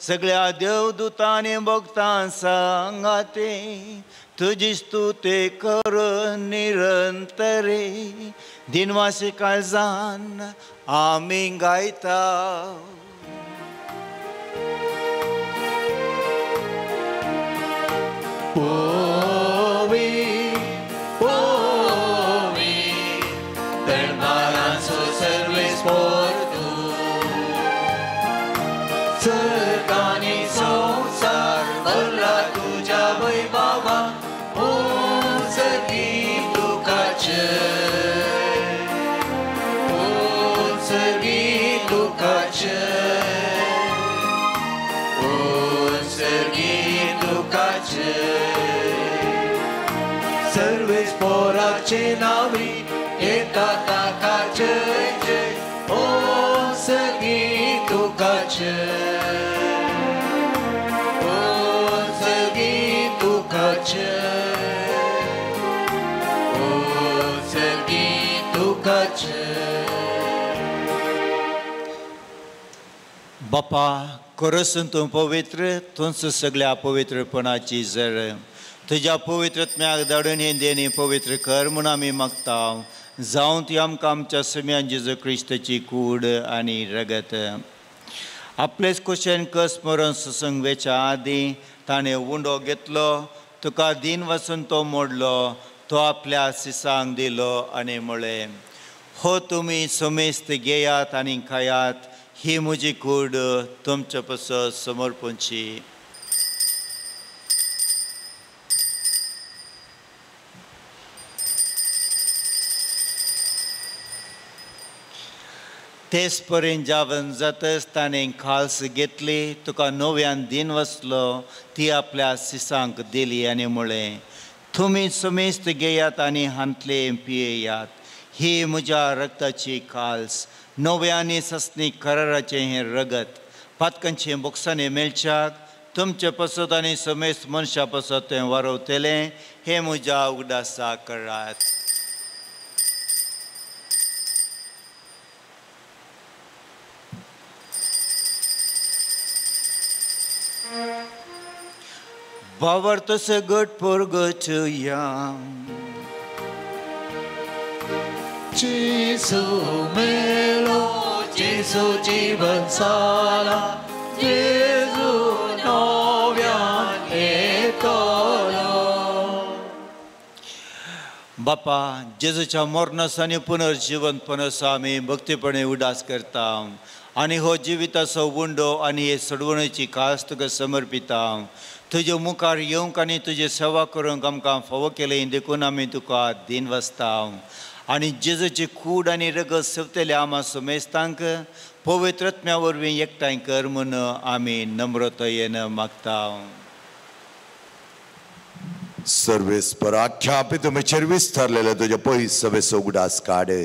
सगळ्या देवदूतांनी भक्तां सांगाते तुजी स्तुती करून निरंतरे दिनवासी काळजान आमी गायता. पोवी पोवी दरबाराचो सर्वेस्पोर तूं, सर्गांनी संवसार भरला तुज्या वैभवान. उंचगी तुका जय, उंचगी तुका जय, उंचगी तुका जय. सर्वेस्पोराचे नावी येता ताका जय जय, उंचगी तुका जय, उंचगी तुका जय, उंचगी तुका जय. बापा खरोसून तूं पवित्र, तूंच सगळ्या पवित्रपणाची जर. तुज्या पवित्रत्म्याक धाडून हे देणी पवित्र कर म्हूण आमी मागता. जावं ती आमकां आमच्या सम्यान जेजू क्रिस्ताची कूड आनी रगत. आपलेच कुशेन कस मरण ससंग वेच्या आदीं ताणें उंडो घेतलो, तुका दीन वचून तो मोडलो, तो आपल्या सिसांक दिलो आनी म्हळें, हो तुमी समेस्त घेयात आनी खायात, ही म्हजी कूड तुमचे पासत समर्पणची. तेच परेन जावन जातच ताणें खाल्स घेतली, तुका नव्यान दीन वसलो, ती आपल्या सिसांक दिली आनी म्हळें, तुमी समेस्त घेयात आनी हांतले पियेयात, ही म्हज्या रक्ताची खाल्स, नव्या आनी ससनी कराराचें हें रगत, पातकांचें बोक्सांनी मेळच्याक तुमचे पासत आनी समेस्त मनशां पासत तें वारवतलें, हें म्हज्या उगडासा करात. भावार्थ सगट पोरगचया. जेजू मेलो, जेजू जीवन जाला, जेजू नव्यान येतलो. बापा जेजूच्या मरणाचो आनी पुनर्जिवनपणाचो आमी भक्तीपणे उदास करता आनी हो जिविताचो उंडो आनी हे सोडवणेची खास तुका समर्पिता. तुजे मुखार येवंक आनी तुजी सेवा करूंक आमकां फावो केलें देखून आमी तुका दीन वसता. आनी जेजूची कूड आनी रगत सोंपतल्या आमा समेस्तांक पवित्र आत्म्या वरवीं एकठांय कर म्हूण आमी नम्रतायेन मागता. सर्वेस्पराख्या तुमचेर विस्तारलेले तुजे पयस सवेचो उगडास काडे.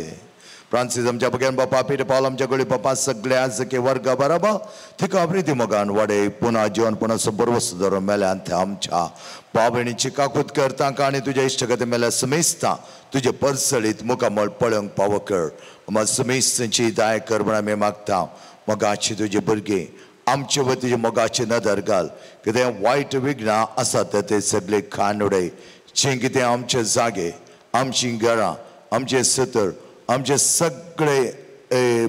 फ्रांसीस आमच्या बगेन बापा, पीटर पावल आमच्या गळी बापा, सगळे आजके वर्ग बराबर तिका प्रिती मोगान वाडे पुन्हा जीवनपणाचो बरवस धरून मेल्यान ते आमच्या भाव-भयणीची काकूत कर तांकां आनी तुज्या इश्टगती मेल्या समेस्ता तुजे परसळीत मुखामळ पळोवंक पावो कर. आमकां समेस्तांची दाय कर म्हण आमी मागता. मोगाची तुजी भुरगीं आमचे वतीन तुजी मोगाची नदर घाल. कितें वायट विघ्नां आसात ते सगळे खाण उडय. जें कितें आमचे जागे, आमचीं घरां, आमचे सतर, आमचे सगळे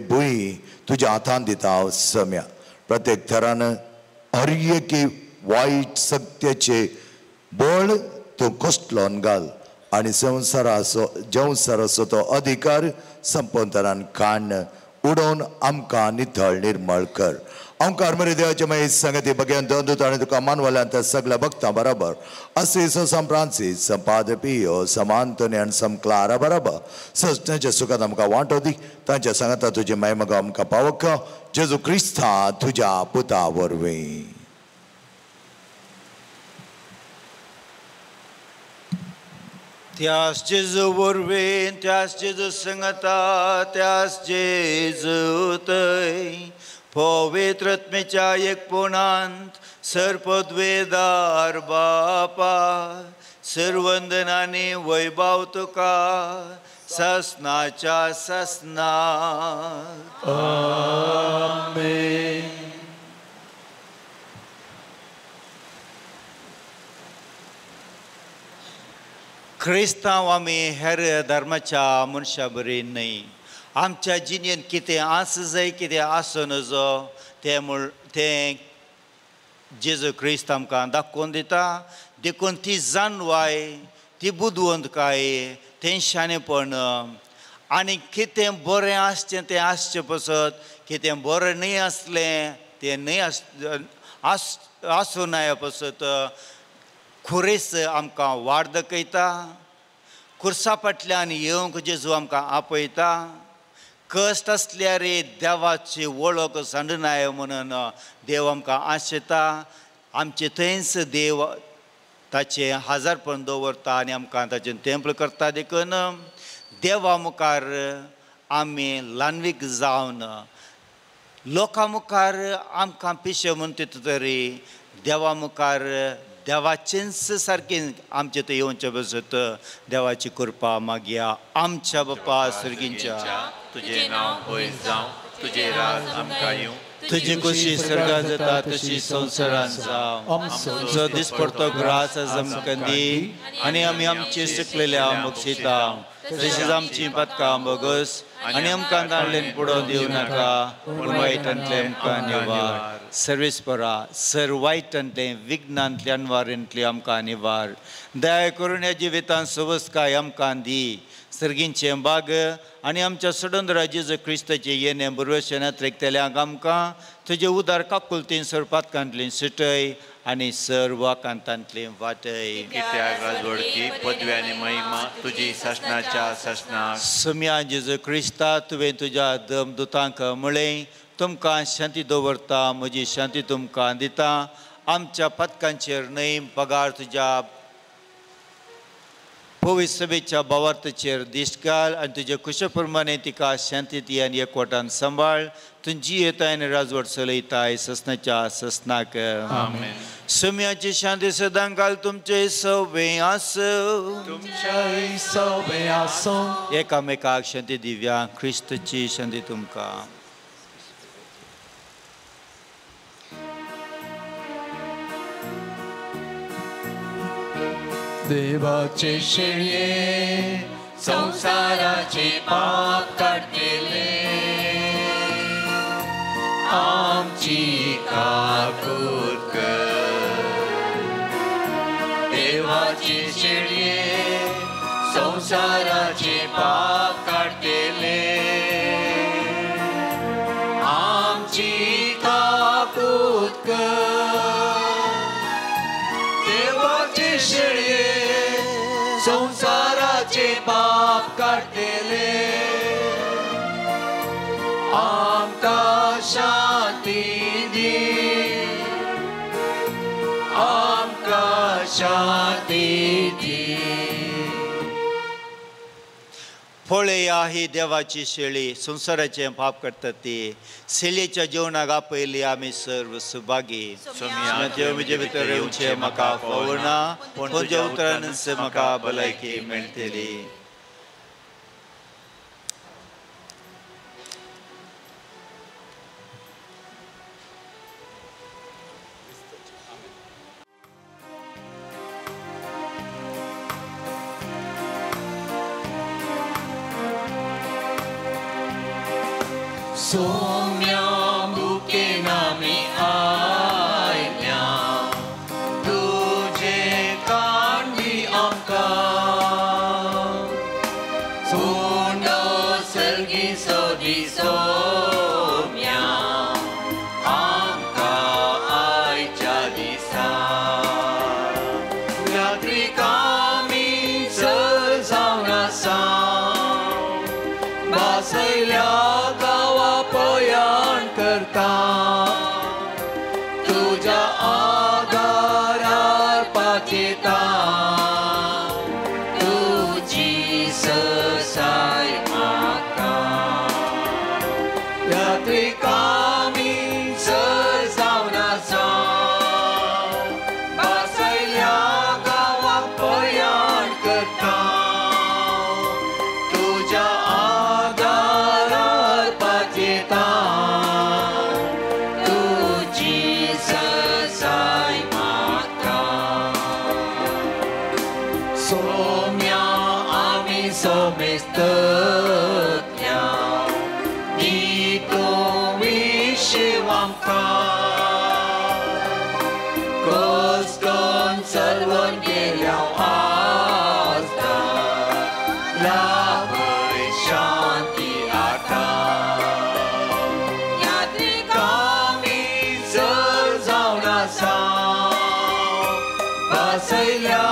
भूंय तुज्या हातान दिता हांव सम्या. प्रत्येक थरान हर एके वायट सत्याचे बळ तूं कोसळोन घाल आनी संवसाराचो जंवसाराचो तो अधिकार संपंतरान काण उडोवन आमकां नितळ निर्मळ कर. आमकां मरे देवाचे मागीर संगती बगेन दोन दूत आनी तुका मानवल्यान त्या सगळ्या भक्तां बराबर असे सम फ्रांसीस, सम पाद्र पियो, सम आंतोनी आनी सम क्लारा बराबर सजण्याच्या सुखात आमकां वांटो दी. तांच्या सांगाता तुजी मायमगा आमकां पावक जेजू क्रिस्ता तुज्या पुता वरवीं. त्यास जेजू वरवीं, त्यास जेजू संगता, त्यास जेजू थंय पवित्र आत्म्याच्या एकपणांत सर्पद्वेदार बापा सर्वंदनानी वैभव तुका ससनाच्या ससनाक. आमेन. क्रिस्तांव आमी हेर धर्माच्या मनशा बरी न्हय. आमच्या जिणेंत कितें आस जाय, कितें आसूं नजो तें म्हूण तें जेजू क्रिस्त आमकां दाखोवन दिता. देखून ती जाणवाय, ती बुदवंतकाय, तें शाणेपण आनी कितें बरें आसचें तें आसचें पसत, कितें बरें न्हय आसलें तें न्हय आसूं नये पसत खुरेस आमकां वाट दाखयता. खुर्सा फाटल्यान येवंक जेजू आमकां आपयता. कश्ट आसल्यार देवाची वळख सांडनाय म्हणून देव आमकां आशेता. आमचे थंयच देव ताचें हाजारपण दवरता आनी आमकां ताचें तेंपल करता. देखून देवा मुखार आमी ल्हानवीक जावन लोकां मुखार आमकां पिशे म्हणटा तरी देवा मुखार देवाचेंच सारकें आमचें थंय येवचें बसत देवाची कृपा मागया. आमच्या बापा सर्गींच्या, तुजें नांव पयस जावं, तुजें राज आमकां येवं, तुजी खुशी स्वर्गांत जाता तशी संवसारांत जावं. आमचो दिसपडतो ग्रास आज आमकां दी आनी आमी आमचे चुकलेल्या बक्षिता तशीच आमची पातकां बोगस आनी आमकां दाळलेन पुडोवन दिवं नाका, पूण वायटांतलें आमकां निवार. सर्वेस्परा सर वायटांतलें विघ्नांतलें अनवारांतलें आमकां निवार. दया करून ह्या जिवितांत सवसकाय आमकां दी. सर्गींचें बाग आनी आमच्या सडंदरा जेजू क्रिस्ताचें येणें बरवशनात रेखतल्यांक आमकां तुजें उदार काकुलतीन सरपातकांतलीं सुटय आनी सर्व कांतांतलीं वाटय. कित्याक राजवडकी पदवी आनी महिमा तुजी सासणाच्या सासणाक. सम्या जेजू क्रिस्ता, तुवें तुज्या दमदुतांक म्हळें, तुमकां शांती दवरता, म्हजी शांती तुमकां दिता. आमच्या पदकांचेर न्हय पगार तुज्या पवित्र सभेच्या भावार्थाचेर दिश्ट घाल आनी तुजे खुशे प्रमाणे तिका शांती दी आनी एकवटान सांबाळ. तुजी येताय आनी राजवट चलयताय ससनाच्या ससनाक. आमेन. सम्याची शांती सदां काल तुमचे सवे आसूं, तुमच्याय सवे आसूं. एकामेकाक शांती दिव्या. क्रिस्तची शांती तुमकां. देवाचे शेळये संवसाराचे पाप काडटले, आमची काकूत कर. देवाचे शेळये संवसाराचे पाप काडटले, आमची काकूत कर. देवाचे शेळये संवसाराचे पाप काडटले, आमकां शांती दी, आमकां शांती दी. पळया ही देवाची शेळी संवसाराचें पाप करता ती शेळयेच्या जेवणाक आपयली आमी सर्व सुभागी. देव म्हजे भितर येवचें म्हाका फावना, पूण तुज्या उतरानच म्हाका भलायकी मेळटली. सोम्या बुके नामी आयल्या तुजे कांडी आमकां सोंडो सर्गी सोदी सोम्या आमकां आयच्या दिसा यात्रिकामी सर जावन आसा बासयल्या तुझ्या आधारार पाचेता तुजी ससाय म्हाका यात्रिकामी सर जावन आसा बासयल्या गांवाक प्रयाण करता तुझ्या आधारार पाचेता सोम्या आमी सोमेस्तल्या दी तूं विश्व आमकां कोसकोन चलवन गेल्या आसता लाभय शांती आतां यात्रिकामी सर जावन आसा बासयल्या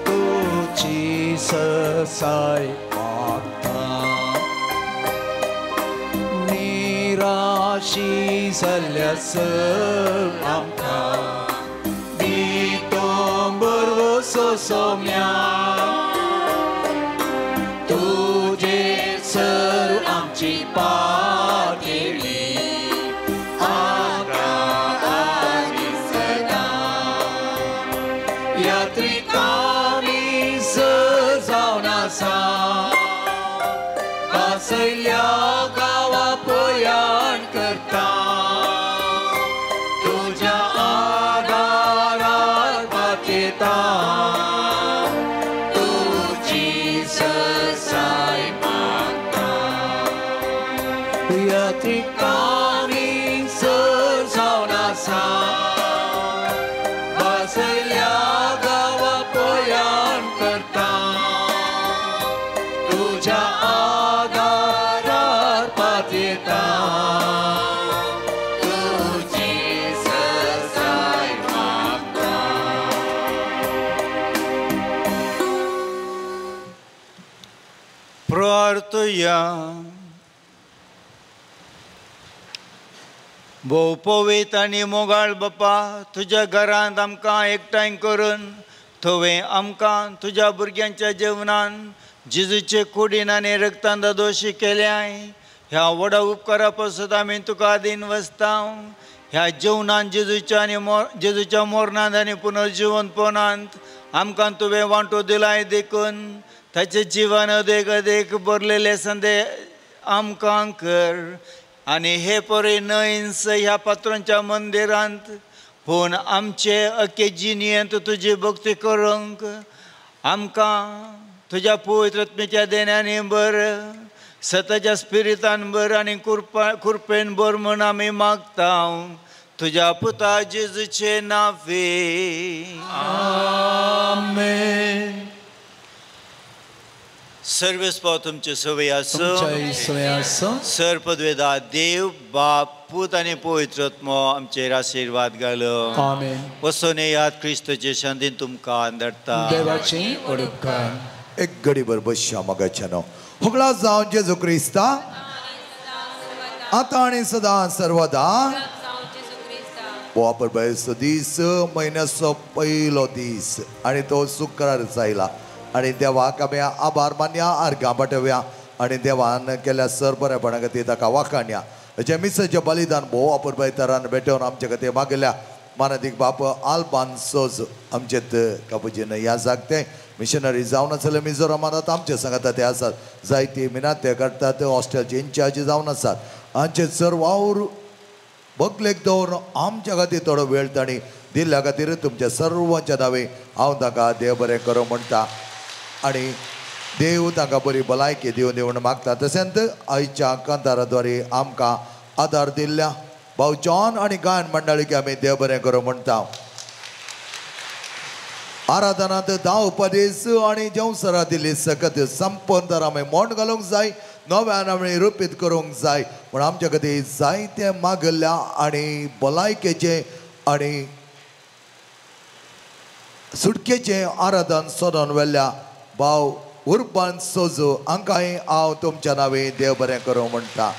तुजी ससाय मागता निराशी जाल्या सर आमकां दी तूं बरवसो सोम्या तुजे सर आमची पातेली यात्रिकामी सर जावन आसा बासयल्या गांवा प्रयाण करता तुज्या आधारार पाचेता तुजी ससाय मागता यात्रिकामी सर जावन आसा बासयल्या तुझ्या आधारार पाचेता. प्रार्थया. भोव पवित्र आनी मोगाळ बापा, तुज्या घरांत आमकां एकठांय करून तुवें आमकां तुज्या भुरग्यांच्या जेवणान जेजूचे कुडीन आनी रगतान दादोशी केल्याय. ह्या व्हडा उपकारा पासत आमी तुका आदीन वसता. ह्या जेवणान जेजूच्या आनी जेजूच्या मोरणांत आनी पुनर्जिवनपणांत आमकां तुवें वांटो दिलाय देखून ताचें जिवन अदेक अदेक भरलेले संदे आमकां कर आनी हे परी न्हय ह्या पात्रांच्या मंदिरांत पूण आमचे अके जिणेंत तुजी भक्ती करूंक आमकां तुज्या पवित्र आत्म्याच्या देण्यांनी बर, सताच्या स्पिरितान बर आनी कृपेन बर म्हूण आमी मागता. तुज्या पुता जेजूचे नांवे आमेन. सर्वेस्पाव तुमचे सवय आसूं. सर पदवेदा देव बाप पूत आनी पवित्र आत्मो आमचेर आशिर्वाद घालो. आमेन. वसोन येयात, क्रिस्तचे शांतीन तुमकां अंदरता. देवाचे उपकार. एक घडीभर बसया मगाच्यानो. होगळा जावन जेजू क्रिस्ता आतां आनी सदां सर्वदा. वापर बायचो दीस म्हयन्याचो पयलो दीस आनी तो शुक्रार जायला आनी देवाक आमी आभार मानया, आर्गां पाठोवया आनी देवान केल्या सर बरेपणा खातीर ताका वाखाणया. हेचें मिसाचें बलिदान भोव अपुरबाय तरान भेटोवन आमचे खातीर मागल्या मानादीक बाप आल्बान सोज आमचेत कापुजीन ह्या जागते मिशनरी जावन आसले मिझोरामांत आतां आमचे सांगता ते आसात. जायती मिनाते करतात, हॉस्टेलचे इन्चार्ज जावन आसात. आमचे सर वावर बगलेक दवरून आमच्या खातीर थोडो वेळ तांणी दिल्ल्या खातीर तुमच्या सर्वांच्या नांवे हांव तांकां देव बरें करूं म्हणटा आनी देव तांकां बरी भलायकी दिवन दिवन मागता. तशेंच आयच्या कांताराद्वारे आमकां आदार दिल्ल्या भाव जॉन आनी गायन मंडळीक आमी देव बरें करूं म्हणटा. आराधनांत 10 उपदेश आनी जेवसरा दिल्ली सकत संपन्न तर आमी मोण घालूंक जाय, नव्यान आमी रुपीत करूंक जाय. पूण आमच्या खातीर जायते मागल्ल्या आनी भलायकेचें आनी सुटकेचें आराधन सोदून व्हेल्ल्या भाव उर्बान सोजू हांकांय हांव तुमच्या नांवे देव बरें करूं म्हणटा.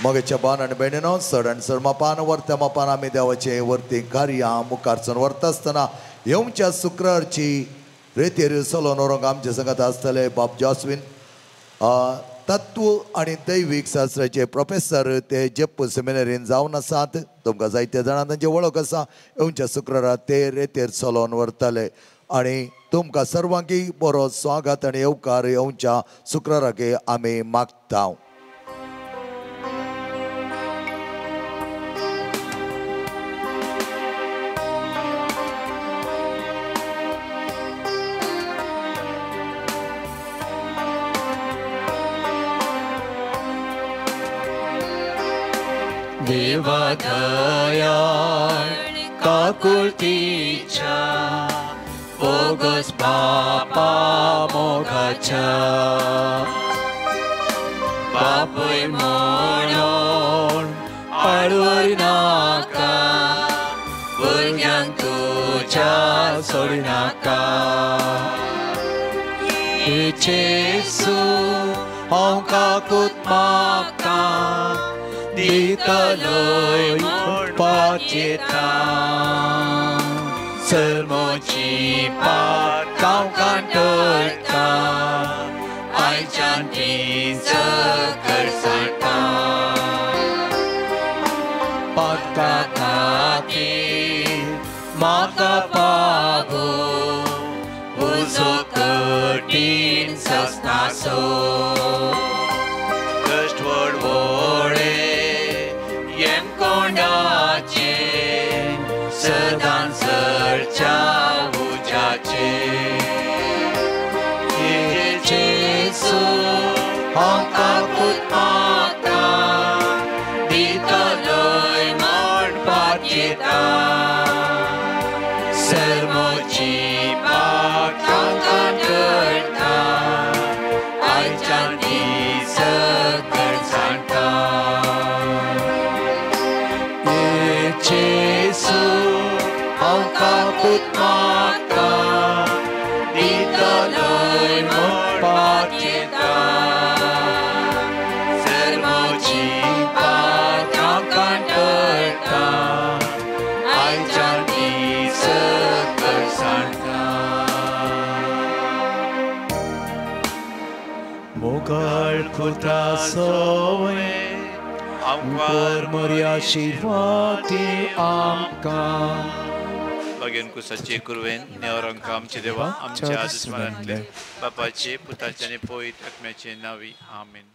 मगेच्या बान आनी भयणीनो, चड आनी चड मापान व्हरत्या मापान आमी देवाचें वरती कार्यां मुखारसून व्हरता आसतना येवच्या शुक्रारची रेतीर चलोवन व्हरूंक आमचे संगत आसतले बाब जॉस्विन, तत्व आनी दैवीक शास्त्राचे प्रोफेसर, ते जेप्पू सेमिनरीन जावन आसात. तुमकां जायते जाणां तांची वळख आसा. येवच्या शुक्रारा ते रेतीर चलोवन व्हरतले आनी तुमकां सर्वांकी बरो स्वागत आनी येवकार येवच्या शुक्राराक आमी मागता. देवा दयाळ काकुळतीच्या बोगस बापा मोगाच्या बापूय म्हणून आडवर नाका, भुरग्यांक तुज्या सोडनाका. जेजू हांव काकूत मागता, दितलोय म्हणपाचेता. सर्मोची पाट गांवकान करता, आयच्यान ती सकर सांडटा. पाटका खातीर म्हाका पावो, उजो कठीण ससनासो. कश्ट वडवडे येमकोंडाचे, सदां सरच्या उज्याचे. जेजू हांव काकूत मागता, दितलोय म्हणपाचेता. सर्मोची पाट गांवकान करता, आयच्यान ती सकर सांडटा. जेजू हांव काकूत मागता, दितलोय म्हणपाचेता. पातयेता सर्वाची पातकां करता आयच्यान ती सकल सांडता. मोगाळ पुता सोवे आमकां मरी आशिर्वादी आमकां. बागेन कुसाचे कुरवेन नेवरांका आमचे देवा आमच्या दुस्मानांतले बापाचे पुताचे आनी पवित्र आत्म्याचे नांवी आमेन.